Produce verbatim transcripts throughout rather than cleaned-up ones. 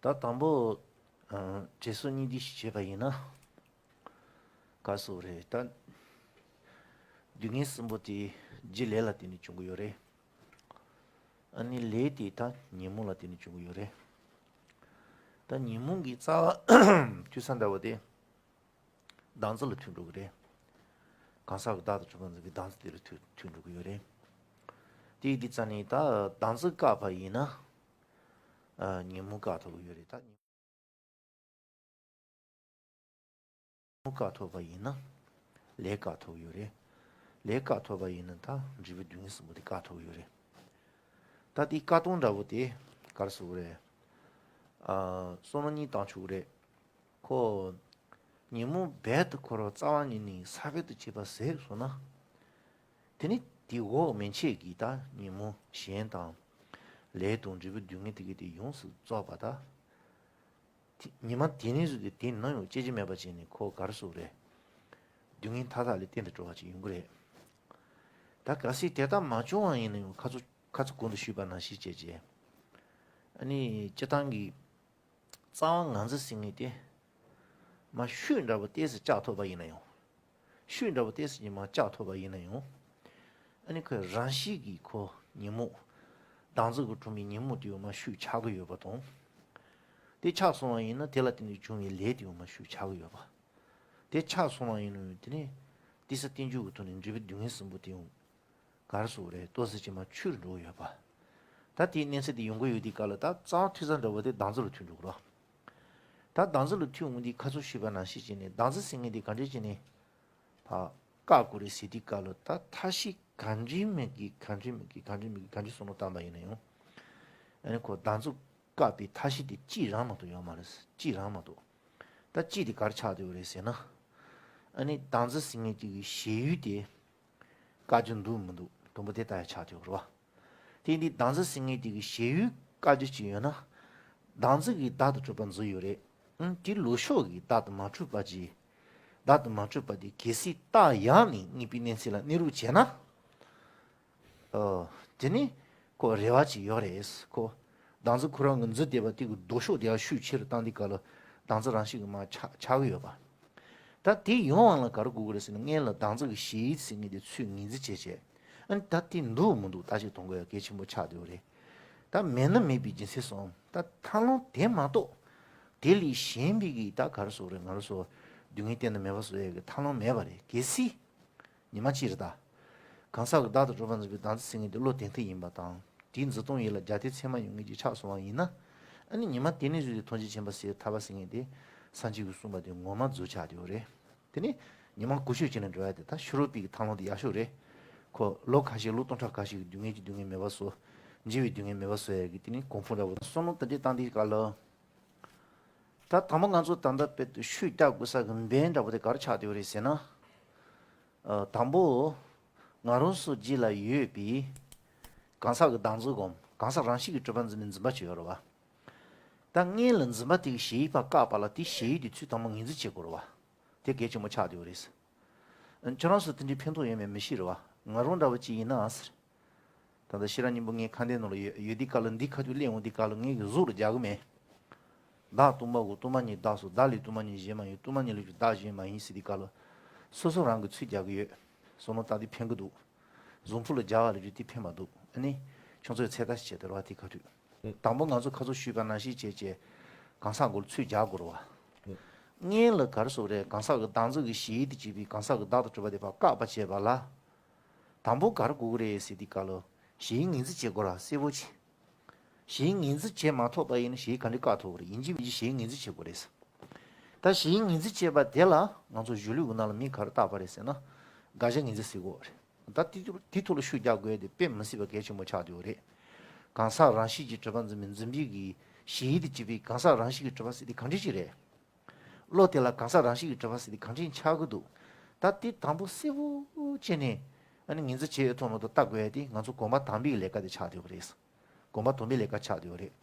ད་དང་པོ། ཨ། དྲན་གསོ་སྙིང་བསྡུས་ཤིག་བྱས་པ་ཡིན་ན། ག་རེ་ཟེར་དགོས་རེད་ད། སྡུག་བསྔལ་གསུམ་པོ་དེ་རྒྱུ་ལས་ལ་བརྟེན་ནས་བྱུང་གི་ཡོད་རེད། ཨ་ནི་ལས་དེ་ད་ཉོན་མོངས་ལ་བརྟེན་ནས་བྱུང་གི་ཡོད་རེད། ད་ཉོན་མོངས་ཀྱི་རྩ་བ་མཐུད་ས་འདྲ་བོ་དེ་བདག་འཛིན་ལ་མཐུད་འགྲོ་གི་རེད། གང་ཟག་གི་བདག་དང་གྲུབ་པ་འཛིན་པའི་བདག་འཛིན་དེ་ལ་མཐུད་མཐུད་འགྲོ་གི་ཡོད་རེད། དེ་ཡིན་དུས་ཙང་ནས་ད་བདག་འཛིན་བཀག་པ་ཡིན་ན། ཨ། ཉོན་མོངས་བཀག་ཐུབ་ཀྱི་ཡོད་རེད་ད། ཉོན་མོངས་བཀག་ཐུབ་པ་ཡིན་ན། ལས་བཀག་ཐུབ་ཀྱི་ཡོད་རེད། ལས་བཀག་ཐུབ་པ་ཡིན་ན་ད་འབྲས་བུ་སྡུག་བསྔལ་གསུམ་པོ་དེ་བཀག་ཐུབ་ཀྱི་ཡོད་རེད། ད་དེའི་བཀག་སྡོམ་འདྲ་བོ་དེ་ག་རེ་ཟེར་དགོས་རེད། ཨ། བསམ་བློ་གཉིས་བཏང་ཆོག་གི་རེད། ཁོ། ཉོན་མོངས་རྦད་དེ་འཁོར་བ་རྩ་བ་ཉིད་ནས་ས་བོན་དུ་བྱས་པ་ཟད་སོང་ན། དེ་ནི་དེའི་འོག་མན་ཆད་ཀྱི་ད་ཉོན་མོངས་གཞན་དང་། ལས་དང་འབྲས་བུ་སྡུག་བསྔལ་དེ་གའི་དེ་ཡོངས་སུ་རྫོགས་པ་ད། དེ་ཉི་མ་དེ་ནས་བཟུང་སྟེ་དེ་ནམ་ཡང་སྐྱེ་རྒྱུ་མེད་པ་བྱས་ནས་ཁོ་ག་རེ་ཟེར་དགོས་རེད། སྡུག་བསྔལ་མཐའ་དག་ལས་གཏན་དུ་གྲོལ་བ་ཅིག་ཡོང་གི་རེད། ད་གལ་སྲིད་དེ་ལྟར་མ་བྱུང་བ་ཡིན་ན་ཡང་ཁ་ཚོ་ཁ་ཚོ་གོང་དུ་ཞུས་པ་ནང་བཞིན་བྱས་བྱས། ཨ་ནི་སྤྱིར་བཏང་གི་རྩ་བ་ངར་འཛིན་ཟེར་མཁན་དེ། མ་ཤུགས་འདྲ་པོ་ཏོག་ཙམ་བཅག་ཐུབ་པ་ཡིན་ན་ཡང་། ཤུགས་འདྲ་པོ་ཏོག་ཙམ་ཅིག་མ་བཅག་ཐུབ་པ་ཡིན་ན་ཡང་། ཨ་ནི་ཁོའི་རང་བཞིན་གྱིས་ཁོ་ཉོན་མོངས། བདག་འཛིན་གྱིས་བསྐྲུན་པའི་ཉོན་མོངས་དེ་ཡང་མ་ཤུགས་ཆག་གི་ཡོད་པ་དང་། དེ་ཆག་སོང་བ་ཡིན་ན་དེ་ལ་བརྟེན་ནས་བྱུང་བའི་ལས་དེ་ཡང་མ་ཤུགས་ཆག་གི་ཡོད་པ། དེ་ཆག་སོང་བ་ཡིན་ན་དེ་ནས་ཏོག་ཙམ་རྟེན་འབྱུང་གི་ཐོག་ནས་འབྲས་བུ་སྡུག་བསྔལ་གསུམ་པོ་དེ་ཡང་། ག་རེ་ཟེར་དགོས་རེད། ཏོག་ཙམ་ཅིག་མ་འཕྱུར་འགྲོ་ཡོད་པ། ད་དེའི་གནས་ཚུལ་དེ་ཡོང་གི་ཡོད་དུས་སྐབས་ལ་ད་རྩ་བ་མཐུད་ས་འདྲ་བོ་དེ་བདག་འཛིན་ལ་མཐུད་འགྲོ་གི་རེད། ད་བདག་འཛིན་ལ་མཐུད་འོང་དུས་ཁ་ཚུར་ཞུས་པ་ནང་བཞིན་བྱས་ནས་བདག་འཛིན་ཟེར་མཁན་དེ་ག་འདྲས་བྱས་ནས་ཕར་བཀག་དགོས་རེད་ཟེར་དུས་སྐབས་ལ། ད་ཐབས་ཤེས་ག་འདྲས་མེད་ཀི་ག་འདྲས་མེད་ཀི་ག་འདྲས་མེད་ཀི་ག་འདྲས་བསམ་བློ་བཏང་པ་ཡིན་ན་ཡང་། ཨ་ནི་ཁོ་བདག་འཛིན་བཀག་པའི་ཐབས་ཤེས་དེ་གཅིག་རང་མ་གཏོགས་ཡོད་མ་རེད། གཅིག་རང་མ་གཏོགས། ད་གཅིག་དེ་ག་རེ་ཆགས་བསྡད་ཡོད་རེད་ཟེར་ན། ཨ་ནི་བདག་འཛིན་ཟེར་མཁན་དེ་གི་ཞེན་ཡུལ་དེ། བཀག་རྒྱུ་འདུག་མི་འདུག་དང་པོ་དེ་ལྟ་ཡ་ཆགས་བསྡད་ཡོད་རེད་བ། དེ་འདི་བདག་འཛིན་ཟེར་མཁན་དེ་གི་ཞེན་ཡུལ་བཀག་རྒྱུ་ཅིག་ཡོད་ན། བདག་འཛིན་གྱིས་བདག་ཏུ་གྲུབ་པ་འཛིན་ཡོད་རེད། ཨང་། དེ་ལུགས་ཕྱོགས་ཀྱིས་བདག་ཏུ་མ་གྲུབ་པ་ཅིག་བདག་ཏུ་མ་གྲུབ་པ་དེ་གལ་སྲིད་རྟགས་ཡང་ནས་ངེས་པའི་གནས་ཚུལ་ལ་གནས་ལུགས་བྱས་ན། ཨོ། དེ་ནི་ཁོ་རེ་བ་ཅིག་ཡོད་རེད། ཁོ་བདག་འཛིན་ཁོ་རང་གི་འཛིན་བསྡད་པ་དེ་གི་ལྡོག་ཕྱོགས་དེ་ཡང་ཤུགས་ཆེ་རུ་བཏང་དུས་སྐབས་ལ་བདག་འཛིན་རང་བཞིན་གྱིས་མར་ཆག་ཆག་གི་ཡོད་པ། ད་དེ་ཡོང་བ་ལ་ག་རེ་དགོས་ཀྱི་རེད་ཟེར་ན། སྔོན་ལ་བདག་འཛིན་གྱི་ཞེན་ཡུལ་ཟེར་མཁན་དེ་ཚུར་ངོས་འཛིན་བྱས་བྱས། ཨ་ནི་ད་དེ་འདུག་མི་འདུག་བརྟག་དཔྱད་གཏོང་དགོས་ཡ་གལ་ཆེན་པོ་ཆགས་བསྡད་ཡོད་རེད། ད་མེད་ན་མེད་པའི་རྒྱུ་མཚན་གསུམ། ད་ཐབས་ལམ་དེ་མ་གཏོགས། དེ་ལས་གཞན་པའི་གི་ད་ག་རེ་ཟེར་དགོས་རེད། ང་རང་ཚོ་སྡུག་བསྔལ་གཏན་དུ་མེད་པ་བཟོ་ཡ་གི་ཐབས་ལམ་མེད་པ་རེད། གལ་སྲིད། ཉི་མ་གཅིག་རེད་ད། གང་ཟག་གི་བདག་ཏུ་གྲུབ་པ་འཛིན་པའི་བདག་འཛིན་ཟེར་མཁན་དེ་བློ་གདེང་ཐག་ཡིན་པ་དང་། དེའི་འཛིན་སྟངས་ཡིད་ལ་རྒྱ་དེ་ཚད་མ་ཡོད་མཁན་ཅིག་ཆགས་སོང་བ་ཡིན་ན། ཨ་ནི་ཉི་མ་དེ་ནས་བཟུང་སྟེ་ཐམས་ཅད་མཁྱེན་པ་ཟེར་ཐར་པ་ཟེར་མཁན་དེ་སངས་རྒྱས་ཀྱིས་གསུངས་པ་དེ་ངོ་མ་རྫོགས་ཆགས་བསྡད་ཡོད་རེད། དེ་ནས་ཉི་མ་གོ་ཆོད་བྱས་ནས་འགྲོ་ཡ་དེ་ད་ཕྱི་རོལ་པའི་གི་ཐབས་ལམ་དེ་ཡག་ཤོས་རེད། ཁོ་ལོ་ཁ་ཤས་ལོ་སྟོང་ཕྲག་ཁ་ཤས་ཀྱི་སྡུག་བསྔལ་གྱི་སྡུག་བསྔལ་མེད་པ་བཟོ། འཇིགས་པའི་སྡུག་བསྔལ་མེད་པ་བཟོ་ཡ་གི་དེ་ནི་གོང་འཕེལ་འདྲ་བོ་བསམ་བློ་དེ་འདྲས་བཏང་དུས་སྐབས་ལ། ད་དང་པོ་ང་ཚོ་ད་ལྟ་དཔེ་དེ་ཤུགས་རྒྱག་དགོས་ས་གི་འབེན་འདྲ་བོ་དེ་ག་རེ་ཆགས་བསྡད་ཡོད་རེད་ཟེར་ན། ཨ། དང་པོ། ང་རང་ཚོ་རྗེས་ལ་ཡོད་པའི་གང་ཟག་གི་བདག་འཛིན་སྒོམ། གང་ཟག་རང་བཞིན་གྱིས་གྲུབ་པ་འཛིན་པའི་འཛིན་པ་ཅིག་ཡོད་རེད་བ། ད་སྔོན་ལ་འཛིན་པ་དེ་གི་ཞེན་ཡུལ་ཕར་བཀག་པ་ལ་དེ་ཞེན་ཡུལ་དེ་ཚུར་དང་པོ་ངོས་འཛིན་བྱེད་དགོས་རེད་བ། དེ་གལ་ཆེན་པོ་ཆགས་བསྡད་ཡོད་རེད། ཁྱོད་རང་ཚོ་དེ་འདྲའི་ཕན་ཐོགས་ཡོད་མེད་མི་ཤེས་རེད་བ། ང་རང་འདྲ་བོ་ཅིག་ཡིན་ན་ཟེར། ད་ལྟ་ཤེས་རབ་སྙིང་པོ་ངའི་ཁ་འདོན་ནང་ལ་ཡོད་ཡོད་དུས་སྐབས་ལ། འདི་ཁ་ཐུག་སླེབས་འོང་དུས་སྐབས་ལ་ངའི་གི་གཟུགས་ལ་རྒྱག་གི་མེད། བདག་སྟོང་པ་གོ། སྟོང་པ་ཉིད་བདག་སོ། བདག་ལས་སྟོང་པ་ཉིད་གཞན་མ་ཡིན། སྟོང་པ་ཉིད་ལས་བྱུང་བདག་གཞན་མ་ཡིན་ཟེར་དུས་སྐབས་ལ། སོ་སོ་རང་གིས་ཚུར་རྒྱག་གི་ཡོད། བསམ་བློ་བཏང་དུས་ཕན་གི་འདུག་གཟུགས་ཕུང་ལ་རྒྱག་པ་ལ་རྒྱུ་དེ་ཕན་མ་འདུག་ཨ་ནི་ཁྱོད་ཚོས་ཚོད་ལྟ་ཞིག་བྱས་དེ་རེད་བ། དེ་ཁ་ཐུག་དང་པོ་ང་ཚོ་ཁ་ཚུར་ཞུས་པ་ནང་བཞིན་བྱས་བྱས་གང་ཟག་མགོ་ལ་ཚུར་རྒྱག་དགོས་རེད་བ། སྔོན་ལ་ག་རེ་ཟེར་དགོས་རེད། གང་ཟག་གི་བདག་འཛིན་གྱི་ཞེན་ཡུལ་དུ་གྱུར་པའི་གང་ཟག་གི་བདག་ཏུ་གྲུབ་པ་དེ་ཕར་བཀག་པ་བྱས་པ་ལ། དང་པོ་ག་རེ་དགོས་ཀྱི་རེད་ཟེར་དུས་སྐབས་ལ་ཞེན་ཡུལ་ངོས་འཛིན་བྱེད་དགོས་ར། གསལ་པོ་བྱས། ཞེན་ཡུལ་ངོས་འཛིན་བྱེད་མ་ཐུབ་པ་ཡིན་ན་ཞེན་ཡུལ་ག་འདྲས་བཀག་ཐུབ་ཀྱི་རེད། ཡིན་གཅིག་མིན་གཅིག་ཞེན་ཡུལ་ངོས་འཛིན་བྱེད་དགོས་རེད། ད་ཞེན་ཡུལ་ངོས་འཛིན་བྱེད་པ་དེ་ལ་ང་ཚོ་གཞུང་ལུགས་ཀྱི་ནང་ལ་མིང་ག་རེ་བཏགས་པ་རེད་ཟེར་ན། དགག་བྱ་ངོས་འཛིན་ཟེར་གྱི་ཡོད་རེད། ད་དེ་དེ་ཐོག་ལ་ཤུགས་རྒྱག་དགོས་ཡ་དེ་དཔེ་མི་སྲིད་པ་གལ་ཆེན་པོ་ཆགས་བསྡད་ཡོད་རེད། གང་ཟག་རང་བཞིན་གྱིས་གྲུབ་པ་འཛིན་པའི་འཛིན་པའི་གི་ཞེན་ཡུལ་དུ་གྱུར་པའི་གང་ཟག་རང་བཞིན་གྱིས་གྲུབ་པ་ཟེར་དེ་གང་འདྲས་ཞིག་རེད། བློ་དེ་ལ་གང་ཟག་རང་བཞིན་གྱིས་གྲུབ་པ་ཟེར་དེ་གང་འདྲས་ཆགས་ཀྱི་འདུག་ད་དེ་དང་པོ་གསལ་པོ་བྱས་ནས་ཨ་ནི་ངོས་འཛིན་བྱེད་ཡ་ཐུབ་མ་ཐུབ་བལྟ་དགོས་ཡ་དེ་ང་ཚོ་གོམ་པ་དང་པོའི་ལས་ཀ་དེ་ཆགས་བསྡད་ཡོད་རེད། གོམ་པ་དང་པོའི་ལས་ཀ་ཆགས་བསྡད་ཡོད་རེད།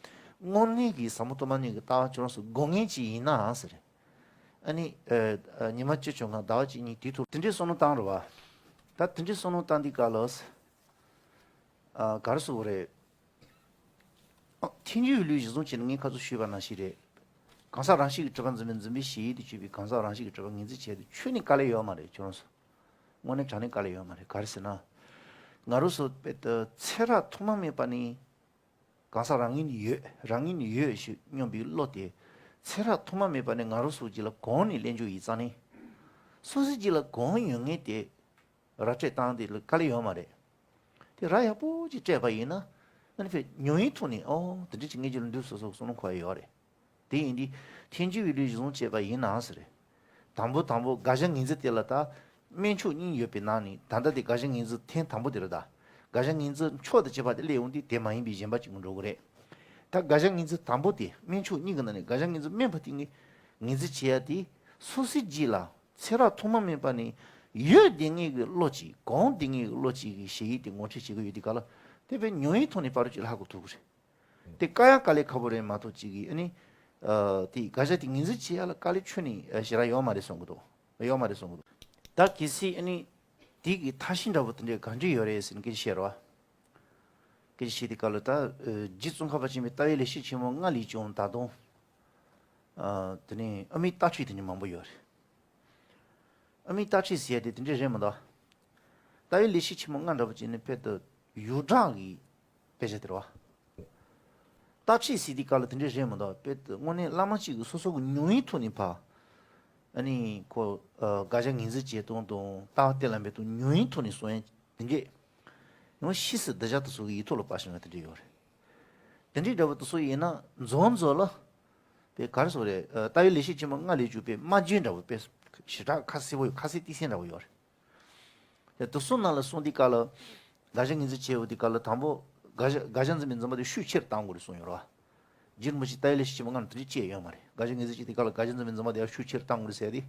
དངོས་གནས་ཀྱི་ཟབ་མོ་སྟོང་པ་ཉིད་ཀྱི་ལྟ་བ་ཁྱོད་རང་ཚོ་དགོས་ངེས་ཅིག་ཡིན་ནའང་ཟེར། ཨ་ནི། ཨ། ཨ། ཉི་མ་བཅུ་བཅོ་ལྔ་ཟླ་བ་གཅིག་གཉིས་དེའི་ཐོག་དེ་འདྲའི་བསམ་བློ་བཏང་རེད་བ། ད་དེ་འདྲའི་བསམ་བློ་བཏང་དུས་སྐབས་ལ། ཨ། ག་རེ་ཟེར་དགོས་རེད། ཐལ་འགྱུར་བའི་ལུགས་གཞི་བཟུང་བྱས་ནས་ངས་ཁ་ཚོ་ཞུས་པ་ནང་བཞིན་རེད། གང་ཟག་རང་བཞིན་གྱིས་གྲུབ་པ་འཛིན་པའི་འཛིན་པའི་གཞི་ཡུལ་དུ་གྱུར་པའི་གང་ཟག་རང་བཞིན་གྱིས་གྲུབ་པ་ངོས་འཛིན་བྱས་ཏེ་ཁྱོན་ནས་དཀའ་ལས་ཡོད་མ་རེད། ཁྱོད་རང་ཚོ་དངོས་གནས་དྲང་གནས་དཀའ་ལས་ཡོད་མ་རེད། ག་རེ་ཟེར་ན། ང་རང་ཚོ་དཔེ་ད་ཚེ་རབས་ཐོག་མ་མེད་པ་ནས་གང་ཟག་རང་ངོས་ནས་ཡོད་རང་ངོས་ནས་ཡོད་ཞེས་སྙམ་པའི་བློ་དེ་ཚེ་རབས་ཐོག་མ་མེད་པ་ནས་ང་རང་ཚོ་རྒྱུད་ལ་གོང་ནས་ལེན་རྒྱུ་ཡིན་ཙང་ནས། སོ་སོའི་རྒྱུད་ལ་གོང་ཡོད་ངེས་དེ། ར་སྤྲད་བཏང་དེ་ལ་དཀའ་ལས་ཡོད་མ་རེད། དེ་ར་ཡག་པོ་ཅིག་སྤྲད་པ་ཡིན་ན། ཨ་ནི་ཕེ་མྱོང་བའི་ཐོག་ནས་ཨོ་དེ་འདྲ་ཅིག་ངེས་ཀྱི་ལ་འདུག་སོ་སོ་བསམ་བློ་འཁོར་ཡ་ཡོད་རེད། དེ་ཡིན་དུས་ཐལ་འགྱུར་བའི་ལུགས་གཞི་བཟུང་བྱས་པ་ཡིན་ནའང་ཟེར་རེད། དང་པོ་དང་པོ་དགག་བྱ་ངོས་འཛིན་དེ་ལ་ད་སྨན་མཆོག་གཉིས་ཡོད་པའི་ནང་ནས་ད་ལྟ་དེ་དགག་བྱ་ངོས་འཛིན་ཐེངས་དང་པོ་དེ་རེད་ད། དགག་བྱ་ངོས་འཛིན་མཆོག་ཏུ་བྱེད་པ་དེ་སླེབས་འོང་དུས་དེ་མ་ཡིན་པའི་གཞན་པ་ཅིག་འགྲོ་གི་རེད། ད་དགག་བྱ་ངོས་འཛིན་དང་པོ་དེ་སྨན་མཆོག་གཉིས་ཀྱི་ནང་ནས་དགག་བྱ་ངོས་འཛིན་དམན་པ་དེ་ངོས་འཛིན་བྱེད་ཡ་དེ་སོ་སོའི་རྒྱུད་ལ། ཚེ་རབས་ཐོག་མ་མེད་པ་ནས་ཡོད་བསྡད་ངེས་ཀྱི་བློ་གཅིག་གོང་བསྡད་ངེས་ཀྱི་བློ་གཅིག་གི་གཞི་ཡུལ་དེ་ངོ་སྤྲོད་བྱེད་ཀྱི་ཡོད་དུས་ག་ལ། དེ་བས་མྱོང་བའི་ཐོག་ནས་ཕར་ཅིག་ལྷག་དགོས་ཐུག་གི་རེད། དེ་དཀའ་ཡང་དཀའ་ལས་ཁག་པོ་རེད་མ་གཏོགས་གཅིག་གིས་ཨ་ནི། དེ་དགག་བྱ་དེ་ངོས་འཛིན་བྱེད་ཡ་ལ་དཀའ་ལས་ཁྱོན་ནས་ཞེ་དྲག་ཡོད་མ་རེད་བསམ་གི་འདུག་ཡོད་མ་རེད་བསམ་གི་འདུག་ད་གལ་སྲིད་ཨ་ནི་དེ་གི་ཐ་ཤིང་འདྲ་པོ་དེ་འདྲའི་གང་འདྲ་ཡོད་རེད་ཟེར་ནས་སྐད་ཆ་བཤད་རོགས། སྐད་ཆ་བཤད་དུས་ག་ལ་ད་རྗེ་ཙོང་ཁ་པ་ཆེན་པོའི་ལྟ་བའི་ལེགས་བཤད་ཆེན་མོ་ལྔ་ལས་ཀྱང་ད་དུང་། དེ་ནས་ཨ་མའི་ལྟ་ཁྲིད་དེ་འདྲ་མང་པོ་ཡོད་རེད། ཨ་མའི་ལྟ་ཁྲིད་ཟེར་ཡ་དེ་དེ་འདྲས་རེད་མི་འདུག་ལྟ་བའི་ལེགས་བཤད་ཆེན་མོ་ལྔ་འདྲ་པོ་ཅིག་ནི་དཔེ་དུ་ཡུལ་གྲགས་ཀྱི་དཔེ་ཆ་དེ་རེད་བ། ལྟ་ཁྲིད་ཟེར་དུས་ག་ལ་དེ་འདྲས་རེད་མི་འདུག་དཔེ་དུ་དངོས་གནས་བླ་མ་གཅིག་གིས་སོ་སོ་གི་མྱོང་བའི་ཐོག་ནས་ཕར། ཨ་ནི་ཁོ། དགག་བྱ་ངོས་འཛིན་བྱེད་སྟངས་དང་ལྟ་བ་གཏན་ལ་འབེབས་སྟངས་མྱོང་བའི་ཐོག་ནས་གསུང་ཡ་དེ་འདྲས། ཡང་ཕྱིས་སུ་གདུལ་བྱ་དེ་ཚོ་གི་ཡིག་ཐོག་ལ་པར་བྱུང་བ་དེ་འདྲས་ཡོད་རེད། དེ་འདྲའི་འདྲ་པོ་དེ་ཚོ་ཡིན་ན་མཚམས་མཚམས་ལ། དཔེ་ག་རེ་ཟེར་རེད། ལྟ་བའི་ལེགས་བཤད་ཆེན་མོ་ལྔ་ལས་གྱུར་པའི་སྨྲ་བརྗོད་འདྲ་པོ་དཔེ་ཞེ་དྲག་ཁ་གསལ་པོ་ཡོད། ཁ་གསལ་ཏི་སེ་འདྲ་པོ་ཡོད་རེད། དེ་དེ་ཚོ་ནང་ལ་གསུངས་དུས་ག་ལ། དགག་བྱ་ངོས་འཛིན་བྱེད་འོས་དུས་ག་ལ་དང་པོ། དགག་བྱ་དགག་བྱ་འཛིན་པའི་འཛིན་པ་དེ་ཤུགས་ཆེར་བཏང་དགོས་རེད་གསུངས་ཡོད་རེད་བ། རྗེ་རིན་པོ་ཆེ་ལྟ་བའི་ལེགས་བཤད་ཆེན་མོ་ལྔ་ནང་དེ་འདྲ་བཤད་ཡོད་མ་རེད། དགག་བྱ་ངོས་འཛིན་བྱེད་དུས་ག་ལ་དགག་བྱ་འཛིན་པའི་འཛིན་པ་དེ་ཤུགས་ཆེར་བཏང་དགོས་རེད་ཟེར་ཏེ།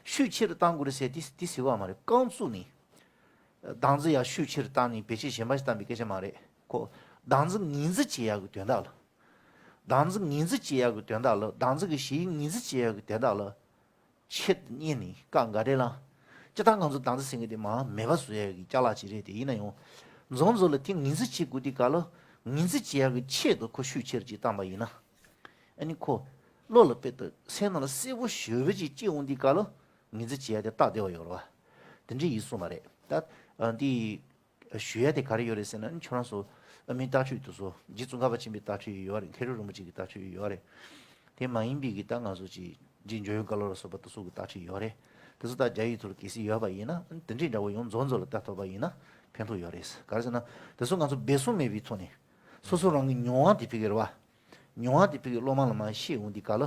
ཤུགས་ཆེར་བཏང་དགོས་རེད་ཟེར་ཏེ་དེ་ཟེར་བ་མ་རེད། རྐང་བཙུགས་ནས། བདག་འཛིན་ཡང་ཤུགས་ཆེར་བཏང་ནས་བེད་སྤྱོད་གཞན་པ་ཞིག་བཏང་པའི་སྐད་ཆ་མ་རེད་ཁོ། བདག་འཛིན་ངོས་འཛིན་བྱེད་ཡག་གི་དོན་དག་ལ། བདག་འཛིན་ངོས་འཛིན་བྱེད་ཡག་གི་དོན་དག་ལ་བདག་འཛིན་གྱི་གཞི་ཡུལ་ངོས་འཛིན་བྱེད་ཡག་གི་དོན་དག་ལ། ཆེད་དུ་གཉེར་ནས་བཀའ་འགའ་རེ་ལ། སྤྱིར་བཏང་ང་ཚོ་བདག་འཛིན་ཟེར་མཁན་དེ་མར་མེད་པ་བཟོ་ཡག་གི་ཅ་ལག་ཅིག་རེད་དེ་ཡིན་ན་ཡང་། མཚམས་མཚམས་ལ་དེ་ངོས་འཛིན་བྱེད་དགོས་དུས་ག་ལ། ངོས་འཛིན་བྱེད་ཡག་གི་ཆེད་དུ་ཁོ་ཤུགས་ཆེར་ཅིག་བཏང་པ་ཡིན་ན། ཨ་ནི་ཁོ། བློ་ལ་དཔེ་དུ་སེམས་ནང་ལ་གསལ་པོ་ཞེ་པོ་ཅིག་སྐྱེ་འོང་དུས་ག་ལ། ངོས་འཛིན་བྱེད་ཡག་དེ་སྟབས་བདེ་བ་ཡོད་རེད་བ། དེ་འདྲ་ཡིན་གསུངས་པ་རེད་ད། ཨ་འདི། ཞུ་ཡ་དེ་ག་རེ་ཡོད་རེད་ཟེར་ན་ཁྱོད་རང་ཚོ་ཨ་མའི་ལྟ་ཁྲིད་དེ་ཚོ་རྗེ་ཙོང་ཁ་པ་ཆེན་པོའི་ལྟ་ཁྲིད་ཡོད་རེད། མཁས་གྲུབ་རིན་པོ་ཆེ་གི་ལྟ་ཁྲིད་ཡོད་རེད། དེ་མ་ཡིན་པའི་གི་ད་ང་ཚོ་ཅིག་རྗེ་འཇམ་དབྱངས་བཀའ་བློན་ལ་སོགས་པ་དེ་ཚོ་གི་ལྟ་ཁྲིད་ཡོད་རེད། དེ་ཚོ་ད་རྒྱ་ཡིག་ཐོག་ལ་གལ་སྲིད་ཡོད་པ་ཡིན་ན་དེ་འདྲའི་འདྲ་བོ་ཡང་མཚམས་མཚམས་ལ་ལྟ་ཐུབ་པ་ཡིན་ན་ཕན་ཐོགས་ཡོད་རེད། ག་རེ་ཟེར་ན་དེ་ཚོ་ང་ཚོ་འབད་བརྩོན་མེད་པའི་ཐོག་ནས་སོ་སོ་རང་གི་མྱོང་བ་དེ་ཕ་གི་རེད་བ། མྱོང་བ་དེ་ཕ་གི་སློབ་མ་ལ་མར་བཤད་འོང་དུས་ག་ལ།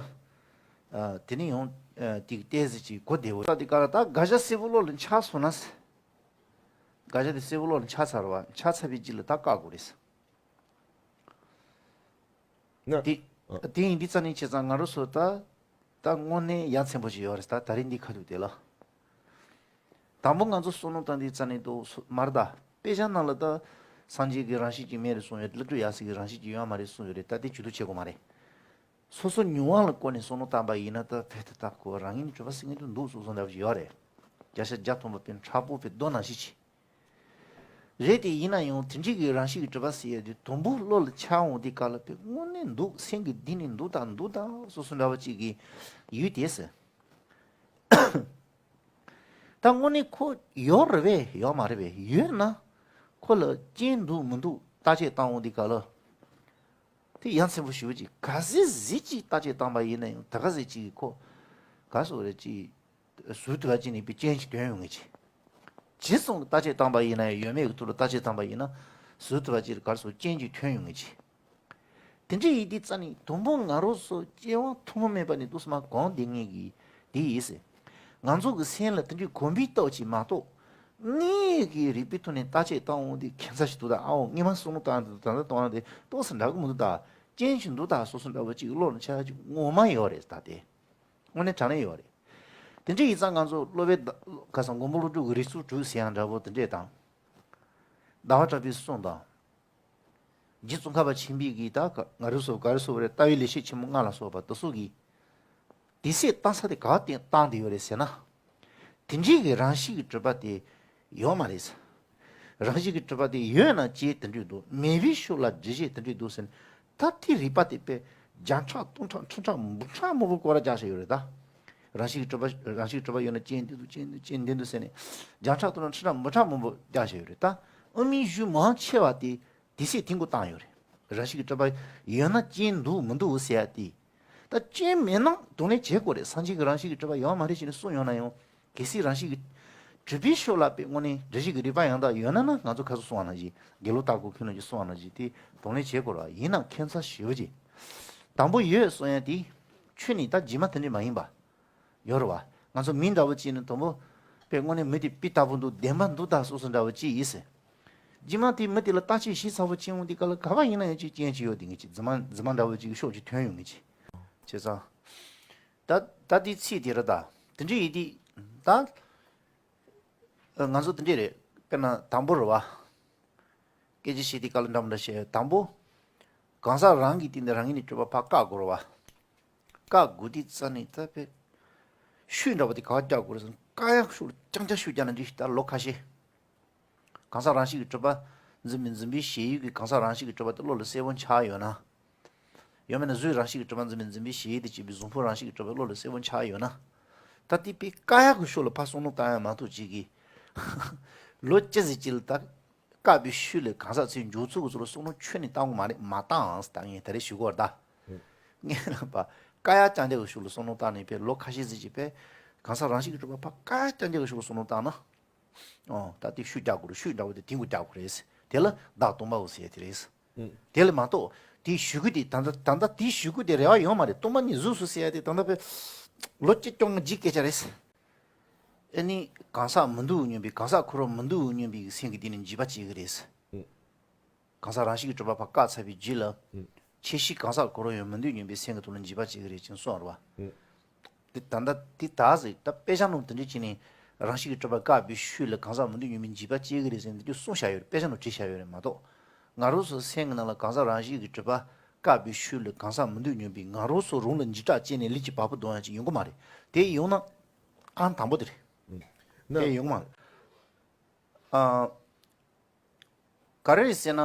ཨ་དེ་ནས་ཡང་ཨ་དེ་གི་ཏོག་ཙམ་ཅིག་གོ་བདེ་བོ་ད་དེ་ག་ལ་ད་དགག་བྱ་གསལ་པོ་བློ་ལ་འཆར་སོང་ན། དགག་བྱ་དེ་གསལ་པོ་བློ་ལ་འཆར་ཚར་བ་འཆར་ཚར་བའི་རྗེས་ལ་ད་བཀག་དགོས་རེད། ང་དེ་ཨ། དེ་ཡིན་དུས་རྩ་ནས་བྱས་ཙང་ང་རང་ཚོ་ད་ད་དངོས་གནས་ཡ་མཚན་པོ་ཞིག་ཡོད་རེད། ད་ད་རིང་འདི་ཁ་ཐུག་དེ་ལ། དང་པོ་ང་ཚོ་བསམ་བློ་བཏང་དུས་རྩ་ནས་འདུག་མ་རེད་ད། དཔེ་ཆ་ནང་ལ་ད་སངས་རྒྱས་ཀྱི་རང་བཞིན་ཅིག་མེད་རེད་གསུངས་ཡོད། ཀླུ་སྒྲུབ་ཡབ་སྲས་ཀྱི་རང་བཞིན་ཅིག་ཡོད་མ་རེད་གསུངས་ཡོད་རེད། ད་དེ་བྱེད་དུ་བྱེད་དགོས་མ་རེད། སོ་སོ་མྱོང་བ་ལ་བཀོད་ནས་བསམ་བློ་བཏང་པ་ཡིན་ན་ད་ཕེ་ཐི་ད་ཁོ་རང་ཉིད་གྲུབ་པ་སེང་གེ་དུ་འདུག་སོ་སོ་འདྲ་བ་ཞིག་ཡོད་རེད། བརྒྱ་ཆ་བརྒྱ་ཐམ་པ་དཔེ་མཁྲེགས་པོ་དཔེ་རྡོ་ནང་བཞིན་ཅིག་རེད་དེ་ཡིན་ན་ཡང་དེ་འདྲའི་གི་རང་བཞིན་གྱི་གྲུབ་པ་ཟེར་ཡ་དེ་དུམ་བུ་བློ་ལ་འཆར་འོང་དུས་ག་ལ་དཔེ་དངོས་གནས་འདུག་སེམས་ཀྱི་གཏིང་ནས་འདུག་ད་འདུག་ད་སོ་སོ་འདྲ་བ་ཅིག་གི་ཡུལ་དེ་ཟེར། ད་དངོས་གནས་ཁོ་ཡོད་རེད་པས་ཡོད་མ་རེད་པས་ཡོད་ན་ཁོ་ལ་རྐྱེན་འདུག་མི་འདུག་བརྟག་དཔྱད་བཏང་འོང་དུས་ག་ལ། དེ་ཡ་མཚན་པོ་ཞེ་པོ་ཅིག་ག་ཚོད་ཟིག་ཅིག་བརྟག་དཔྱད་བཏང་པ་ཡིན་ན་ཡང་ད་ག་ཚོད་ཅིག་གི་ཁོ་ག་སོ་རེ་ཅིག་ཟུར་དུ་བ་ཅིག་ནས་པའི་རྐྱེན་ཅིག་ཐོན་ཡོང་ངེས་ཅིག་ཇི་སོང་བརྟག་དཔྱད་བཏང་པ་ཡིན་ན་ཡང་ཡོད་མེད་ཀྱི་ཐོག་ལ་བརྟག་དཔྱད་བཏང་པ་ཡིན་ན་ཟུར་དུ་བ་ཅིག་ག་སོ་རྐྱེན་ཅིག་ཐོན་ཡོང་ངེས་ཅིག་དེ་འདྲ་ཡིན་དུས་རྩ་ནས་དུམ་བུ་ང་རང་ཚོ་སྐྱེ་བ་ཐུན་མོང་མེད་པ་ནས་འདུག་སེ་མར་གོམས་བསྡད་མཁན་གྱི་དེ་ཡིན་ཟེར། ང་ཚོ་གི་སེམས་ལ་དེ་འདྲའི་གོམས་པའི་སྟོབས་ཅིག་མ་གཏོགས། དངོས་ཀྱི་རིག་པའི་ཐོག་ནས་བརྟག་དཔྱད་བཏང་འོང་དུས་ཁྱད་མཚར་ཞིག་འདུག་ད་ཨའོ་སྔས་མ་བསམ་བློ་བཏང་དུས་ད་ལྟ་བཏང་དེ་ཏོག་ཙམ་འདྲ་གི་མི་འདུག་ད་རྐྱེན་ཞིག་འདུག་ད་སོ་སོ་འདྲ་བོ་ཅིག་བློ་ལ་འཆར་ཡ་ཅིག་ངོ་མ་ཡོད་རེད་ད་དེ། དངོས་གནས་དྲང་གནས་ཡོད་རེད། དེ་འདྲ་ཡིན་ཙང་ང་ཚོ་སློབ་དཔོན་ཁ་སང་མགོན་པོ་ཀླུ་སྒྲུབ་ཀྱི་རིགས་ཚོགས་དྲུག་ཟེར་ཡང་འདྲ་བོ་དེ་འདྲས་དང་། ཟླ་བ་གྲགས་པའི་གསུང་དང་། རྗེ་ཙོང་ཁ་པ་ཆེན་པོའི་གི་ད་ག་ང་རུ་སོ་ག་རུ་སོ་རེ་ལྟ་བའི་ལེགས་བཤད་ཆེན་མོ་ལྔ་ལ་སོགས་པ་དེ་སོགས་ཀྱི་དེ་སྲིད་བཏང་ས་དེ་ག་བཏང་བཏང་དེ་ཡོད་རེད་ཟེར་ན། དེ་འདྲའི་གི་རང་བཞིན་གྱི་གྲུབ་པ་དེ་ཡོད་མ་རེད་ཟེར། རང་བཞིན་གྱི་གྲུབ་པ་དེ་ཡོད་ན་ཅིའི་དེ་འདྲས་འདུག་མེད་པའི་ཕྱོགས་ལ་འགྲེལ་བཤད་དེ་འདྲས་འདུག་ཟེར་ན། ད་དེ་རིགས་པ་དེ་དཔེ་བརྒྱ་ཕྲག་སྟོང་ཕྲག་ཁྲི་ཕྲག་འབུམ་ཕྲག་མང་པོ་སྐོར་ར་རྒྱག་བཞག་ཡོད་རེད་ད། རང་བཞིན་གྱིས་གྲུབ་པ་རང་བཞིན་གྱིས་གྲུབ་པ་ཡོད་ན་རྐྱེན་འདི་འདུག་རྐྱེན་འདི་འདུག་ཟེར་ནས་བརྒྱ་ཕྲག་སྟོང་ཕྲག་ཁྲི་ཕྲག་འབུམ་ཕྲག་མང་པོ་རྒྱག་བཞག་ཡོད་རེད་ད། དབུ་མའི་གཞུང་མང་ཆེ་བ་དེ་དེ་སྲིད་ཐིང་གུ་བཏང་ཡོད་རེད། རང་བཞིན་གྱིས་གྲུབ་པ་ཡོད་ན་རྐྱེན་འདུག་མི་འདུག་ཟེར་ཡ་དེ། ད་རྐྱེན་མེད་ན་གདོང་ལེན་བྱེད་དགོས་རེད། སངས་རྒྱས་ཀྱིས་རང་བཞིན་གྱིས་གྲུབ་པ་ཡོད་མ་རེད་ཅེས་ནས་གསུངས་ཡོང་ན་ཡང་། གལ་སྲིད་རང་བཞིན་གྱིས་གྲུབ་པའི་ཕྱོགས་ལ་དཔེ་དངོས་གནས་འགྲེལ་བཤད་ཀྱི་རིགས་པ་ཡང་དག་ཡོད་ན་ན། ང་ཚོ་ཁ་སང་གསུངས་པ་ནང་བཞིན། དགེ་ལུགས་ལྟ་སྐོར་ཁུངས་ལུང་གིས་གསུངས་པ་ནང་བཞིན་དེ་གདོང་ལེན་བྱེད་དགོས་རེད་བ། ཡིན་ནའང་ཁྱད་མཚར་ཞེ་པོ་ཅིག་དང་པོ་ཡོད་གསུང་ཡ་དེ་ཆོས་ནི་ད་རྗེས་མ་དེ་འདྲ་མ་ཡིན་པ་ཡོད་རེད་བ། ང་ཚོ་མི་འདྲ་བོ་ཅིག་ནི་དང་པོ་དཔེ་དངོས་གནས་མི་དེ་སྤུས་དག་པོ་འདུག་བདེན་པ་འདུག་ད་སོ་སོ་འདྲ་བོ་ཅིག་ཡིན་ཟེར། རྗེས་མ་དེ་མི་དེ་ལ་བརྟག་དཔྱད་ཞིབ་ཚགས་པོ་བྱེད་འོང་དུས་སྐབས་ལ་ག་པར་ཡིན་ན་ཡང་ཅིག་རྐྱེན་ཅིག་ཡོད་དེ་ངེས་ཅིག་རྫུན་མ་རྫུན་མ་འདྲ་བོ་ཅིག་གི་ཕྱོགས་ཅིག་ཐོན་ཡོང་ངེས་ཅིག་བྱས་ཙང་། ད་ད་དེའི་ཚིག་དེ་རེད་ད། དེ་འདྲ་ཡིན་དུས་ད། ང་ཚོ་དེ་འདྲ་རེད། དཔེར་ན་དང་པོ་རེད་བ། སྐད་ཆ་བཤད་དུས་སྐབས་ལ་འདྲ་མི་འདྲ་བཤད། དང་པོ། གང་ཟག་རང་གི་སྟེང་ནས་རང་ཉིད་ནས་གྲུབ་པ་ཕར་བཀག་དགོས་རེད་བ། བཀག་དགོས་དུས་ཙ་ནས་ད་དཔེ། ཤུགས་འདྲ་བོ་དེ་ག་པར་རྒྱག་དགོས་རེད་ཟེར་ན། བཀག་ཡག་ཤུགས་ལ་རྐྱང་རྐྱང་ཤུགས་རྒྱག་ན་འགྲིག་ད་ལོ་ཁ་ཤས། གང་ཟག་རང་བཞིན་གྱིས་གྲུབ་པ་འཛིན་པའི་འཛིན་པའི་ཞེན་ཡུལ་གྱིས་གང་ཟག་རང་བཞིན་གྱིས་གྲུབ་པ་དེ་བློ་ལ་གསལ་པོ་འཆར་ཡོད་ན། ཡང་མིན་ན་གཟུགས་རང་བཞིན་གྱིས་གྲུབ་པ་འཛིན་པའི་འཛིན་པའི་ཞེན་ཡུལ་དང་བཅས་པའི་གཟུགས་ཕུང་རང་བཞིན་གྱིས་གྲུབ་པའི་བློ་ལ་གསལ་པོ་འཆར་ཡོད་ན། ད་དེ་དཔེ་བཀག་ཡག་གི་ཤུགས་ལ་ཕར་བསམ་བློ་བཏང་ཡག་མ་གཏོགས་ཅིག་གིས། ལོ་གཅིག་ཙམ་ཅིག་ལ་ད། བཀག་པའི་ཤུལ་ལ་གང་ཟག་ཚོའི་འཇོག་ཚུལ་གྱི་ཚུལ་ལ་བསམ་བློ་ཁྱོན་ནས་བཏང་གི་མ་རེད། མ་བཏང་ཨང་ཟེར་ད་ངས་ད་རེས་ཞུ་གི་ཡོད་རེད་ད། ངས་ལབ་པ། བཀག་ཡག་རྐྱང་རྐྱང་གི་ཤུགས་ལ་བསམ་བློ་བཏང་ནས་དཔེ་ལོ་ཁ་ཤས་ཙམ་ཅིག་དཔེ། གང་ཟག་རང་བཞིན་གྱིས་གྲུབ་པ་ཕར་བཀག་ཡག་རྐྱང་རྐྱང་གི་ཤུགས་ལ་བསམ་བློ་བཏང་ན། ཨོ། ད་དེ་ཤུགས་རྒྱག་དགོས་རེད། ཤུགས་འདྲ་བོ་དེ་དེང་དུ་རྒྱག་དགོས་རེད། དེ་ལ་བདག་སྟོང་པའོ་ཟེར་ཡ་དེ་རེད། དེ་ལས་མ་གཏོགས་དེའི་ཞུ་སྐུལ་དེ་ད་ལྟ་ད་ལྟ་དེའི་ཞུ་སྐུལ་དེ་རེ་བ་ཡོད་མ་རེད། སྟོང་པ་ཉིད་གཟུགས་སུ་ཟེར་ཡ་དེ་ད་ལྟ་དཔེ་ལོ་གཅིག་སྐྱོ་ང་འཇིག་སྐད་ཆ་རེད། ཨེ་ནི་གང་ཟག་མི་འདུག་སྙམ་པའི། གང་ཟག་ཁོ་རང་མི་འདུག་སྙམ་པའི་སེམས་ཀྱི་སྟེང་ནས་འཇིགས་པ་སྐྱེ་གི་རེད། གང་ཟག་རང་བཞིན་གྱིས་གྲུབ་པ་ཕར་བཀག་ཚར་བའི་རྗེས་ལ། ཁྱེད་ཤི་གང་ཟག་ཁོ་རང་ཡང་མི་འདུག་སྙམ་པའི་སེམས་ཀྱི་ཐོག་ལ་འཇིགས་པ་སྐྱེ་གི་རེད་ཅེས་གསུངས་པ་རེད་བ། དེ་ད་ལྟ་དེ་ད་ཟེར་ད་དཔེ་ཆ་ནང་དེ་འདྲ་བྱས་ནས་རང་བཞིན་གྱིས་གྲུབ་པ་བཀག་པའི་ཤུལ་ལ་གང་ཟག་མི་འདུག་སྙམ་པའི་འཇིགས་པ་སྐྱེ་གི་རེད་ཟེར་འདི་ཚོ་གསུངས་བཞག་ཡོད་རེད། དཔེ་ཆ་ནང་བྲིས་བཞག་ཡོད་རེད་མ་གཏོགས། ང་རང་ཚོ་སེམས་ཀྱི་ནང་ལ་གང་ཟག་རང་བཞིན་གྱིས་གྲུབ་པ་བཀག་པའི་ཤུལ་ལ་གང་ཟག་མི་འདུག་སྙམ་པའི་ང་རང་ཚོ་རང་ལ་འཇིགས་སྐྲག་སྐྱེས་ནས་ལུས་ཀྱི་བ་སྤུ་ལྡང་ཡག་ཅིག་ཡོང་གི་མ་རེད། དེ་ཡོང་ན་ཨང་དང་པོ་དེ་རེད། ན་དེ་ཡོང་གི་མ་རེད། ཨ། ག་རེ་རེད་ཟེར་ན།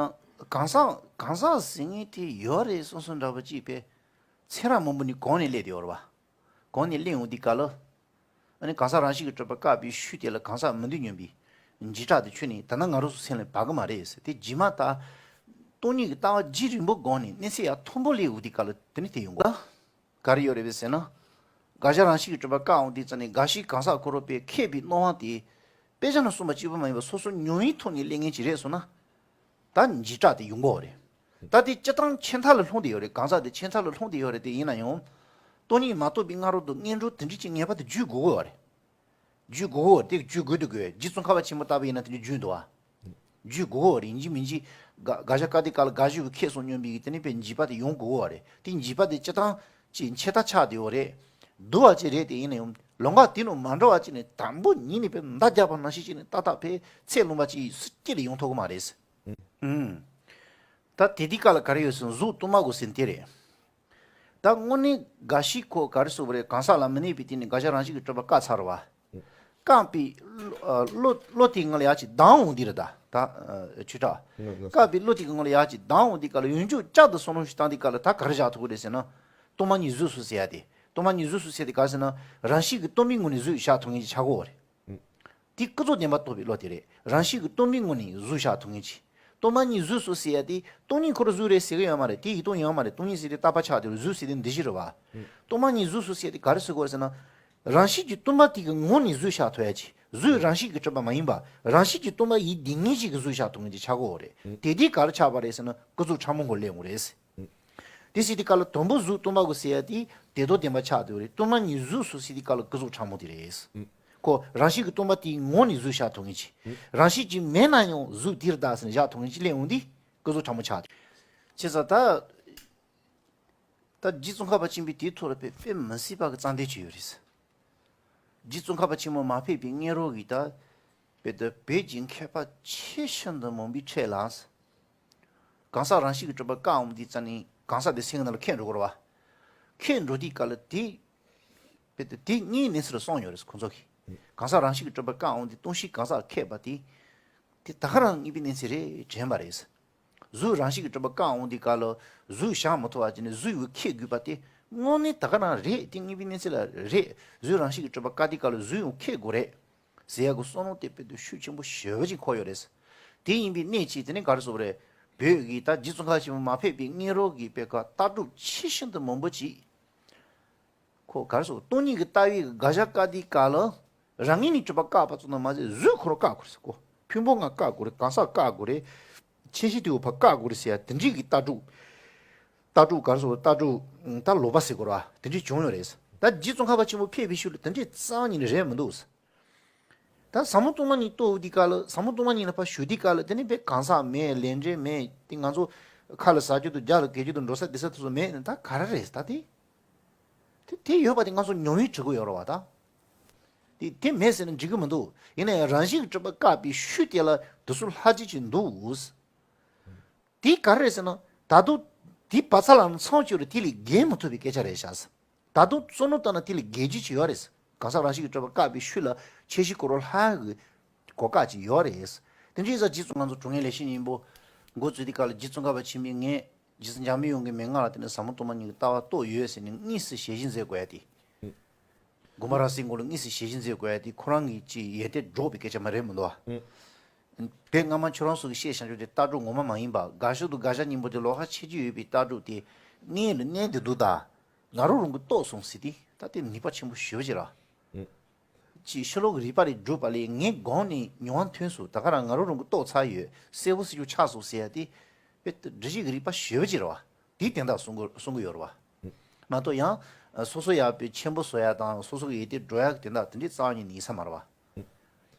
གང་ཟག་གང་ཟག་ཟེར་མཁན་དེ་ཡོད་རེད་བསམ་བསམ་འདྲ་པོ་ཅིག་དཔེ། ཚེ་རབས་མང་པོ་ནས་གོང་ནས་སླེབས་བསྡད་ཡོད་རེད་བ། གོང་ནས་སླེབས་ཡོང་དུས་སྐབས་ལ། ཨ་ནི་གང་ཟག་རང་བཞིན་གྱིས་གྲུབ་པ་བཀག་པའི་ཤུལ་དེ་ལ་གང་ཟག་མི་འདུག་སྙམ་པའི་འཇིགས་སྐྲག་དེ་ཁྱོན་ནས་ད་ལྟ་ང་རང་ཚོ་སེམས་ལ་བབས་ཀྱི་མ་རེད་ཟེར། དེ་རྗེས་མ་ད། སྟོང་ཉིད་ཀྱི་ལྟ་བ་རྒྱུན་རིང་པོ་སྒོམ་ནས་གནས་ཚད་ཡར་མཐོན་པོ་སླེབས་ཡོང་དུས་སྐབས་ལ་དེ་ནི་དེ་ཡོང་གི། ག་རེ་ཡོད་རེད་པས་ཟེར་ན། དགག་བྱ་རང་བཞིན་གྱིས་གྲུབ་པ་བཀག་འོང་དུས་ཙ་ནས་རྒ་ཤིའི་གང་ཟག་ཁོ་རང་དཔེ་མཁས་པའི་སྣང་བ་དེ། དཔེ་ཆ་ནང་གསུངས་པ་གཅིག་པུ་མ་ཡིན་པར་སོ་སོ་མྱོང་བའི་ཐོག་ནས་སླེབས་མཁན་ཅིག་རེད་སོང་ན། ད་འཇིགས་སྐྲག་དེ་ཡོང་གི་ཡོད་རེད། ད་དེ་སྤྱིར་བཏང་ཆད་མཐའ་ལ་ལྷུང་བསྡད་ཡོད་རེད། གང་ཟག་དེ་ཆད་མཐའ་ལ་ལྷུང་བསྡད་ཡོད་རེད། དེ་ཡིན་ན་ཡང་། སྟོང་ཉིད་མ་རྟོགས་པའི་སྔ་རོལ་དུ་ངན་འགྲོ་དེ་འདྲ་ཅིག་ངེས་པར་དུ་བརྒྱུད་དགོས་ཀྱི་ཡོད་རེད། བརྒྱུད་དགོས་ཀྱི་ཡོད་རེད། དེ་བརྒྱུད་དགོས་འདུག་གི། རྗེ་ཙོང་ཁ་པ་ཆེན་པོ་ལྟ་བུ་ཡིན་ན་དེ་འདྲ་བརྒྱུད་འདུག་བ། བརྒྱུད་དགོས་ཀྱི་ཡོད་རེད། ཡིན་གཅིག་མིན་གཅིག་དགག་དགག་བྱ་བཀག་དུས་སྐབས་ལ་དགག་བྱའི་ཁེ་སང་སྙོམས་པའི་དེ་ནི་དཔེ་འཇིགས་པ་དེ་ཡོང་དགོས་ཀྱི་ཡོད་རེད། དེ་འཇིགས་པ་དེ་སྤྱིར་བཏང་ཅིག་ཆད་མཐའ་ཆགས་བསྡད་ཡོད་རེད། སྡུག་པ་ཅིག་རེད། དེ་ཡིན་ན་ཡང་ལམ་ཁ་དེ་ནང་མ་འགྲོ་བ་ཅིག་ནས་དང་པོ་ཉིད་ནས་དཔེ་མདའ་རྒྱག་པ་ནང་བཞིན་ཅིག་ནས་ཏག་ཏག་དཔེ་ཚད་ལོན་པ་ཅིག་སུ་སྐྱིད་ལ་ཡོང་ཐུབ་ཀྱི་མ་རེད། ཨུམ། ད་དེ་དུས་སྐབས་ལ་ག་རེ་ཡོད་ཟེར་ན་གཟུགས་སྟོང་པ་དགོས་ཟེར་དེ་རེད། ད་དངོས་གནས་དགག་བྱའི་ཁོ་ག་རེ་ཟེར་དགོས་རེད། གང་ཟག་ལ་མི་གནས་པའི་སྟེང་ནས་དགག་བྱ་རང་བཞིན་གྱིས་གྲུབ་པ་བཀག་ཚར་བ། བཀག་པའི་བློ་ཨ་བློ་བློ་དེའི་ངང་ལ་ཡར་ཅིག་ལྡང་འོང་དུས་རེད་ད། ད་ཨ་ཆོས་གྲགས། ལགས་སོ། བཀག་པའི་བློ་དེའི་ངང་ལ་ཡར་ཅིག་ལྡང་འོང་དུས་སྐབས་ལ་ཡོན་ཆབ་བསྐྱར་དུ་བསམ་བློ་ཞིག་བཏང་དུས་སྐབས་ལ་ད་ག་རེ་བཞག་ཐུབ་ཀྱི་རེད་ཟེར་ན། སྟོང་པ་ཉིད་གཟུགས་སུ་ཟེར་ཡ་དེ། སྟོང་པ་ཉིད་གཟུགས་སུ་ཟེར་དེ་ག་རེ་ཟེར་ན། རང་བཞིན་གྱིས་སྟོང་པའི་ངང་ནས་གཟུགས་བཞག་ཐུབ་མཁན་ཅིག་ཆགས་ཀྱི་ཡོད་རེད། དེ་ཀུན་རྫོབ་བདེན་པ་རྟོགས་པའི་བློ་དེ་རེད། རང་བཞིན་གྱིས་སྟོང་པའི་ངང་ནས་གཟུགས་བཞག་ཐུབ་མཁན་ཅིག་སྟོང་པ་ཉིད་གཟུགས་སུ་ཟེར་ཡ་དེ་སྟོང་ཉིད་ཁོ་རང་གཟུགས་རེད་ཟེར་གྱི་ཡོད་མ་རེད། དེ་ཡིད་རྟོན་ཡོད་མ་རེད། སྟོང་ཉིད་ཟེར་དེ་རྟག་པ་ཆགས་བསྡད་རེད། གཟུགས་ཟེར་དེ་འདུ་བྱེད་རེད་བ། སྟོང་པ་ཉིད་གཟུགས་སུ་ཟེར་དེ་ག་རེ་ཟེར་དགོས་རེད་ཟེར་ན། རང་བཞིན་གྱིས་སྟོང་པ་དེ་གི་ངང་ནས་གཟུགས་བཞག་ཐུབ་ཡ་ཅིག་གཟུགས་རང་བཞིན་གྱིས་གྲུབ་པ་མ་ཡིན་པ། རང་བཞིན་གྱིས་སྟོང་པ་ཡིན་བསྡད་མཁན་ཅིག་གི་གཟུགས་བཞག་ཐུབ་མཁན་ཅིག་ཆགས་ཀྱི་ཡོད་རེད། དེ་དུས་ག་རེ་ཆགས་པ་རེད་ཟེར་ན་ཀུན་རྫོབ་ཕྲ་མོ་མགོ་སླེབས་ཡོང་གི་རེད། དེ་ཟེར་དུས་སྐབས་ལ་དང་པོ་གཟུགས་སྟོང་པ་དགོས་ཟེར་ཡ་དེ་དེ་དོན་བདེན་པ་ཆགས་བསྡད་ཡོད་རེད། སྟོང་པ་ཉིད་གཟུགས་སུ་ཟེར་དུས་སྐབས་ལ་ཀུན་རྫོབ་ཕྲ་མོ་དེ་རེད། ཁོ་རང་བཞིན་གྱིས་སྟོང་པ་དེའི་ངང་ནས་གཟུགས་བཞག་ཐུབ་མཁན་ཅིག་རང་བཞིན་གྱིས་མེད་ན་ཡང་གཟུགས་དེ་རེད་ད་ཟེར་ནས་བཞག་ཐུབ་མཁན་ཅིག་སླེབས་ཡོང་དུས་ཀུན་རྫོབ་ཕྲ་མོ་ཆགས་བསྡད་ཡོད་རེད། བྱས་ཙང་ད། ད་རྗེ་ཙོང་ཁ་པ་ཆེན་པོས་དེའི་ཐོག་ལ་དཔེ་དཔེ་མི་སྲིད་པ་གི་རྩ་འགྲེལ་བྱས་ཡོད་རེད། རྗེ་ཙོང་ཁ་པ་ཆེན་པོ་མ་ཕེབས་པའི་སྔ་རོལ་གྱི་ད། དཔེ་ད་བོད་ཀྱི་མཁས་པ་ཆེས་ཤིན་ཏུ་མང་པོའི་གྲས་ལ། གང་ཟག་རང་བཞིན་གྱིས་གྲུབ་པ་བཀག་འོང་དུས་ཙ་ནས་གང་ཟག་དེ་སེམས་ཀྱི་ནང་ལ་ཁེངས་འགྲོ་གི་རེད་བ། ཁེངས་འགྲོ་དུས་སྐབས་ལ་དེ། དཔེ་ད་དེ་གཉིས་གནས་ཚུལ་ལ་གསུངས་ཡོད་རེད་ཁོང་ཚོ་གིས། གང་ཟག་རང་བཞིན་གྱིས་གྲུབ་པ་བཀག་འོང་དུས་སྟོང་གཞི་གང་ཟག་ཁེགས་པ་དེ། དེ་ད་ག་རང་གཉིས་པའི་གནས་ཚུལ་རེད་དྲན་པ་རེད། གཟུགས་རང་བཞིན་གྱིས་གྲུབ་པ་བཀག་འོང་དུས་སྐབས་ལ་གཟུགས་བཞག་མི་ཐུབ་པ་བྱས་ནས་གཟུགས་ཡོད་ཁེགས་དགོས་པ་དེ་དངོས་གནས་ད་ག་རང་རེད། དེ་དངོས་པོའི་གནས་ཚུལ་ལ་རེད། གཟུགས་རང་བཞིན་གྱིས་གྲུབ་པ་བཀག་དུས་སྐབས་ལ་གཟུགས་ཡོད་ཁེགས་དགོས་རེད་ཟེར་ཡག་གི་བསམ་བློ་དེ་དཔེ་དེ་ཤུགས་ཆེན་པོ་ཞེ་པོ་ཅིག་འཁོར་ཡོད་རེད། དེ་ཡིན་པའི་གནད་ཀྱིས་དེ་ནས་ག་རེ་ཟེར་དགོས་རེད། བོད་ཀྱི་ད་རྗེ་ཙོང་ཁ་པ་ཆེན་པོ་མ་ཕེབས་པའི་སྔོན་རོལ་གྱི་དཔེ་ཁ་ལྟ་གྲུབ་ཆེས་ཤིན་ཏུ་མང་པོ་ཅིག་ཁོ་ག་རེ་ཟེར། སྟོང་ཉིད་ཀྱི་ལྟ་བའི་དགག་བྱ་བཀག་དུས་སྐབས་ལ་རང་ངོས་ནས་གྲུབ་པ་བཀག་པ་ཙམ་དུ་མ་ཟད་གཟུགས་ཁོ་རང་བཀག་དགོས་རེད་ཟེར་གོ། ཕུང་པོ་ལྔ་བཀག་དགོས་རེད། གང་ཟག་བཀག་དགོས་རེད། མཁྱེན་གཞི་དེ་ཡོད་པ་བཀག་དགོས་རེད་ཟེར་ཡ་དེ་འདྲའི་གི་ལྟ་གྲུབ། ལྟ་གྲུབ་ག་རེ་ཟེར། ལྟ་གྲུབ་ད་ལོག་པ་ཟེར་དགོས་རེད་བ། དེ་འདྲའི་བྱུང་ཡོད་རེད། ད་རྗེ་ཙོང་ཁ་པ་ཆེན་པོ་ཕེབས་པའི་ཤུལ་ལ་དེ་འདྲའི་རྩ་བ་ཉིད་ནས་རེད་མི་འདུག། ད་ཟབ་མོ་སྟོང་པ་ཉིད་རྟོགས་དུས་སྐབས་ལ། ཟབ་མོ་སྟོང་པ་ཉིད་ལ་ཕར་ཞུགས་དུས་སྐབས་ལ་དེ་ནི་དཔེ་གང་ཟག་མེད། ལས་འབྲས་མེད། དེ་ང་ཚོ་ཁ་ལ་ཟ་རྒྱུ་དང་རྒྱ་ལ་གད་རྒྱུ་དང་འགྲོ་ས་བསྡད་ས་དེ་ཚོ་མེད་ནི་ད་ག་རེ་རེད། ད་དེ་དེ་དེ་ཡོད་པ་དེ་ང་ཚོ་མྱོང་བས་གྲུབ་ཀྱི་ཡོད་རེད་བ། ད་དེ་དེ་མེད་ཟེར་ན་འགྲིག་གི་མི་འདུག། ཡིན་ན་ཡང་རང་བཞིན་གྱིས་གྲུབ་པ་བཀག་པའི་ཤུལ་དེ་ལ་དེ་ཚོ་ལྷག་བཅས་ཀྱི་འདུག། དེ་ག་རེ་རེད་ཟེར་ན། ད་དུང་དེ་བབ་ཚ་ལ་ནི་མཚམས་གཅོད་རེད། དེ་ལས་བརྒལ་མི་ཐུབ་པའི་སྐད་ཆ་རེད་ཤག། ད་དུང་བསམ་བློ་བཏང་ན་དེ་ལས་བརྒལ་རྒྱུ་ཅིག་ཡོད་རེད། གང་ཟག་རང་བཞིན་གྱིས་གྲུབ་པ་བཀག་པའི་ཤུལ་ལ་ཁྱད་གཞི་གོ་རོ་ལྷ་གི་གོ་སྐབས་ཅིག་ཡོད་རེད། དེ་འདྲའི་ས་རྗེ་ཙོང་ང་ཚོ་དྲུང་ངེས་ལེགས་བཤད་སྙིང་པོ་འགོ་བཙུགས་དུས་སྐབས་ལ་རྗེ་ཙོང་ཁ་པ་ཆེན་པོས་ངས་རྗེ་བཙུན་འཇམ་པའི་དབྱངས་ཀྱི་མན་ངག་ལ་བརྟེན་ནས་ཟབ་མོ་སྟོང་པ་ཉིད་ཀྱི་ལྟ་བ་རྟོགས་ཡོད་ཟེར་ནས་དངོས་སུ་ཞལ་བཞེས་མཛད་དགོས་ཡ་དེ། དགོངས་པ་རབ་གསལ་སྐོར་ལ་དངོས་སུ་ཞལ་བཞེས་མཛད་དགོས་ཡ་དེ་ཁོ་རང་གི་ཅིག་ཡོན་ཏན་སྒྲོག་པའི་སྐད་ཆ་མ་རེད་མི་འདུག་ཨ། ཨང་། དེ་སྔ་མ་ཁྱོད་རང་ཚོ་གིས་བཤད་བཞག་རྒྱུ་དེ་ལྟ་གྲུབ་ངོ་མ་མ་ཡིན་པ། དགག་བྱ་དང་དགག་བྱ་གཉིས་པོ་དེ་ལོགས་ཀ་ཕྱེ་རྒྱུ་ཡོད་པའི་ལྟ་གྲུབ་དེ་དངོས་ལ་གནས་བསྡད་འདུག། ད་ང་རང་རང་གིས་རྟོགས་སོང་ཟེར་དེ་ད་དེ་ནུས་པ་ཆེན་པོ་ཞེ་པོ་ཅིག་རེད། ཨང་། ཅིག་ཕྱི་ལོགས་ཀྱི་རིག་པ་ལས་གྲུབ་པ་ལས་ངའི་སྒོ་ནས་མྱོང་བ་ཐོན་སོང་། ད་ག་རང་ང་རང་རང་གིས་རྟོགས་ཚར་ཡོད། གསལ་པོ་ཟེར་རྒྱུ་ཆགས་སོང་ཟེར་ཡ་དེ་དཔེ་འགྲེལ་བཤད་ཀྱི་རིག་པ་ཞེ་པོ་ཅིག་རེད་བ། དེའི་དོན་དག་གསུང་གི་གསུང་གི་ཡོད་རེད་བ། མ་གཏོགས་ཡང་སོ་སོ་ཡག་པོ་ཆེན་པོ་བཟོ་ཡ་དང་སོ་སོ་གི་ཡོན་ཏན་སྒྲོག་ཡ་གི་དོན་དག་དེ་འདྲའི་རྩ་བ་ཉིད་ནས་ཡིན་ས་མ་རེད་བ།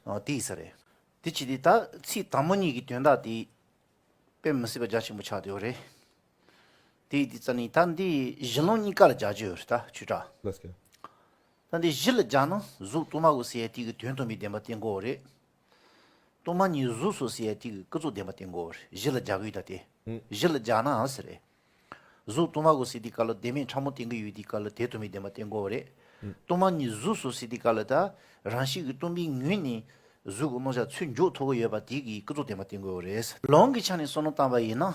ཨ། དེ་ཡིན་ས་རེད། དེ་བྱས་ཏེ་ད་ཚིག་དང་པོ་གཉིས་ཀྱི་དོན་དག་དེ་དཔེ་མི་སྲིད་པ་རྒྱ་ཆེན་པོ་ཆགས་བསྡད་ཡོད་རེད། དེ་ཡིན་དུས་ཙ་ནི་ད་འདི་གཞི་ལམ་གཉིས་ཀ་ལ་སྦྱར་རྒྱུ་ཡོད་རེད། ད་ཆོས་གྲགས། ལགས་སོ། ད་འདི་གཞི་ལ་སྦྱར་ན་གཟུགས་སྟོང་པ་གོ་ཟེར་ཡ་དེ་གི་དོན་དམ་པའི་བདེན་པ་བསྟན་གོ་རེད། སྟོང་པ་ཉིད་གཟུགས་སོ་ཟེར་ཡ་དེ་གི་ཀུན་རྫོབ་བདེན་པ་བསྟན་གོ་རེད། གཞི་ལ་སྦྱར་གི་ཡོད་ད་དེ། ཨང་། གཞི་ལ་སྦྱར་ན་ཨ་ཟེར་རེད། གཟུགས་སྟོང་པ་གོ་ཟེར་དུས་སྐབས་ལ་བདེན་མེད་ཕྲ་མོ་བསྟན་གི་ཡོད་དུས་སྐབས་ལ་དོན་དམ་པའི་བདེན་པ་བསྟན་གོ་རེད། ཨང་། སྟོང་པ་ཉིད་གཟུགས་སོ་ཟེར་དུས་སྐབས་ལ་ད་རང་བཞིན་གྱིས་སྟོང་པའི་ངོས་ནས་གཟུགས་ཀྱི་རྣམ་གཞག་ཚུར་འཇོག་ཐུབ་ཀྱི་ཡོད་པ་དེ་གི་ཀུན་རྫོབ་བདེན་པ་བསྟན་གོ་རེད། ལམ་གྱི་ཆ་ནས་བསམ་བློ་བཏང་པ་ཡིན་ན།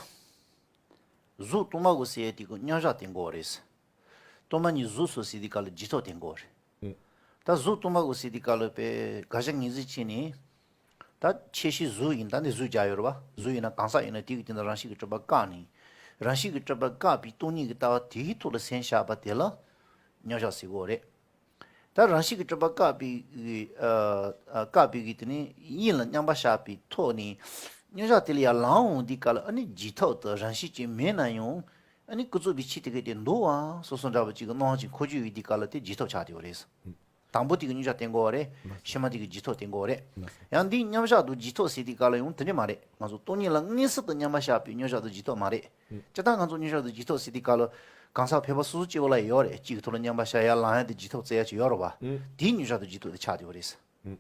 གཟུགས་སྟོང་པ་གོ་ཟེར་ཡ་དེ་གི་མཉམ་བཞག་བསྟན་གོ་རེད། སྟོང་པ་ཉིད་གཟུགས་སོ་ཟེར་དུས་སྐབས་ལ་རྗེས་ཐོབ་བསྟན་གོ་རེད། ཨང་། ད་གཟུགས་སྟོང་པ་གོ་ཟེར་དུས་སྐབས་ལ་དཔེ་དགག་བྱ་ངོས་འཛིན་བྱས་ནས། ད་ཁྱད་གཞི་གཟུགས་ཡིན། ད་ནི་གཟུགས་སྦྱར་ཡོད་རེད་བ། གཟུགས་ཡིན་ན་གང་ཟག་ཡིན་ན་དེ་གི་སྟེང་དུ་རང་བཞིན་གྱིས་གྲུབ་པ་བཀག་ནས། རང་བཞིན་གྱིས་གྲུབ་པ་བཀག་པའི་སྟོང་ཉིད་ཀྱི་ལྟ་བ་དེའི་ཐོག་ལ་སེམས་བཞག་པ་དེ་ལ་མཉམ་བཞག་ཟེར་གོ་རེད། ད་རང་བཞིན་གྱིས་གྲུབ་པ་བཀག་པའི་ཨ་ཨ་བཀག་པའི་གི་དེ་ནི་དབྱིངས་ལ་མཉམ་པར་བཞག་པའི་ཐོག་ནས་མཉམ་བཞག་དེ་ལ་ཡར་ལངས་འོང་དུས་སྐབས་ལ་ཨ་ནི་རྗེས་ཐོབ་དེ་རང་བཞིན་གྱིས་མེད་ན་ཡང་ཨ་ནི་ཀུན་རྫོབ་པའི་ཆོས་དེ་ག་དེ་འདུག་པ་སོ་སོ་འདྲ་པོ་ཅིག་གི་སྣང་བ་ཅིག་འཁོར་རྒྱུ་ཡོད་དུས་སྐབས་ལ་དེ་རྗེས་ཐོབ་ཆགས་བསྡད་ཡོད་རེད། དང་པོ་དེ་གི་མཉམ་བཞག་བསྟན་གོ་བ་རེད། ཕྱི་མ་དེ་གི་རྗེས་ཐོབ་བསྟན་གོ་བ་རེད། ཡང་འདིའི་མཉམ་བཞག་དང་རྗེས་ཐོབ་ཟེར་དུས་སྐབས་ལ་ཡང་དེ་འདྲ་མ་རེད། ང་ཚོ་སྟོང་ཉིད་ལ་མངོན་སུམ་དུ་མཉམ་པར་བཞག་པའི་མཉམ་བཞག་དང་རྗེས་ཐོབ་མ་རེད། སྤྱིར་བཏང་ང་ཚོ་མཉམ་བཞག་དང་རྗེས་ཐོབ་ཟེར་དུས་སྐབས་ལ་གང་ཟག་ཕལ་པ་སོ་སོ་སྐྱེ་བོ་ལ་ཡོད་རེད། གཅིག་གི་ཐོག་ལ་མཉམ་པར་བཞག་ཡར་ལངས་ཡ་དེ་རྗེས་ཐོབ་བཙལ་ཡ་ཅིག་ཡོད་རེད་བ། དེའི་མཉམ་བཞག་དང་རྗེས་ཐོབ་དེ་ཆགས་བསྡད་ཡོད་རེད།